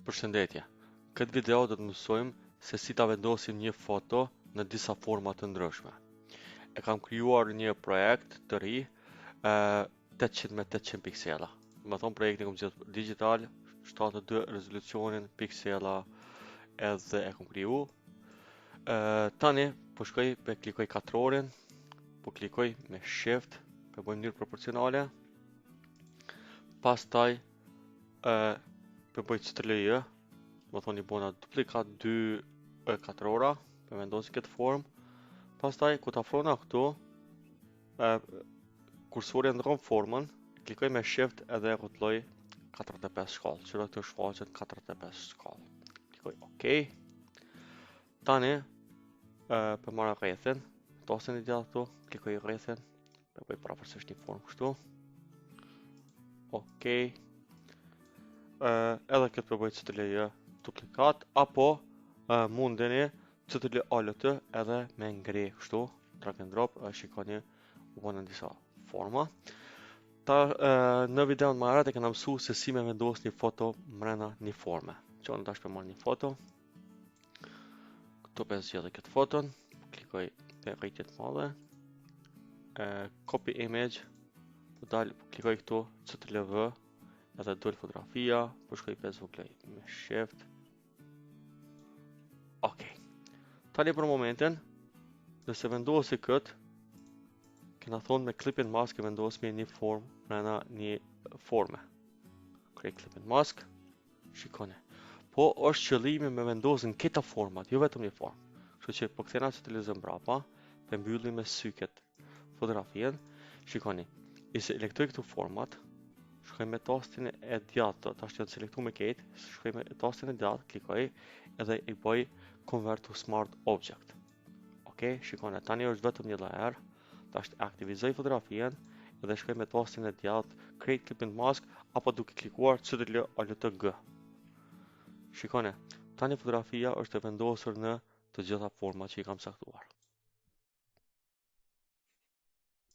Përshëndetje. Këtë video do të mësojmë se si ta vendosim një foto në disa forma të ndryshme. E kam krijuar një projekt të ri, 800 me 800 piksela. Do të thonë projektin kam zgjedhur digital, 72 rezolucionin piksela edhe e kam kriju. Tani po shkoj pe klikoj katrorin, po klikoj me shift, po bëj mënyrë proporcionale. Pastaj po bëj Ctrl J, do të thonë i bona duplikat dy katrora, po vendosim këtë formë. Pastaj ku ta afrona këtu, kursori ndron formën, klikoj me shift edhe e rrotulloj 45 shkallë, që do të shfaqet 45 shkallë. Klikoj OK. Tani, po marr rrethin, tasten e djathtë këtu, klikoj rrethin, po bëj prapërsërisht një formë kështu. OK. Edhe këtë po bëj Ctrl J duplikat, apo mundeni Ctrl Alt edhe me ngre kështu, drag and drop, e shikoni u bën në disa forma. Ta, në videon më herët e kena mësu se si me vendos një foto mrena një forme. Që unë tash po marr një foto. Këtu po zgjedh këtë foton, klikoj me rritje të madhe. Copy image, po dal, po klikoj këtu Ctrl V, edhe dol fotografia, po shkoj pe zvogloj me shift. Ok. Tani për momentin, nëse vendosi kët, kena thonë me clipping mask e vendosmi një formë mrena një forme. Krej clipping mask, shikoni. Po është qëllimi me vendosë në këta format, jo vetëm një formë. Kështu që po kthena që të lëzëm brapa, po mbyllim me syket fotografinë, shikoni, i selektoj këtu format, shkoj me tastin e djathtë, tash janë selektu me kejt, shkoj me tastin e djathtë, klikoj edhe i bëj convert to smart object. Ok, shikoni, tani është vetëm një layer, tash aktivizoj fotografinë edhe shkoj me tastin e djathtë create clipping mask apo duke klikuar Ctrl Alt G. Shikoni, tani fotografia është e vendosur në të gjitha format që i kam caktuar.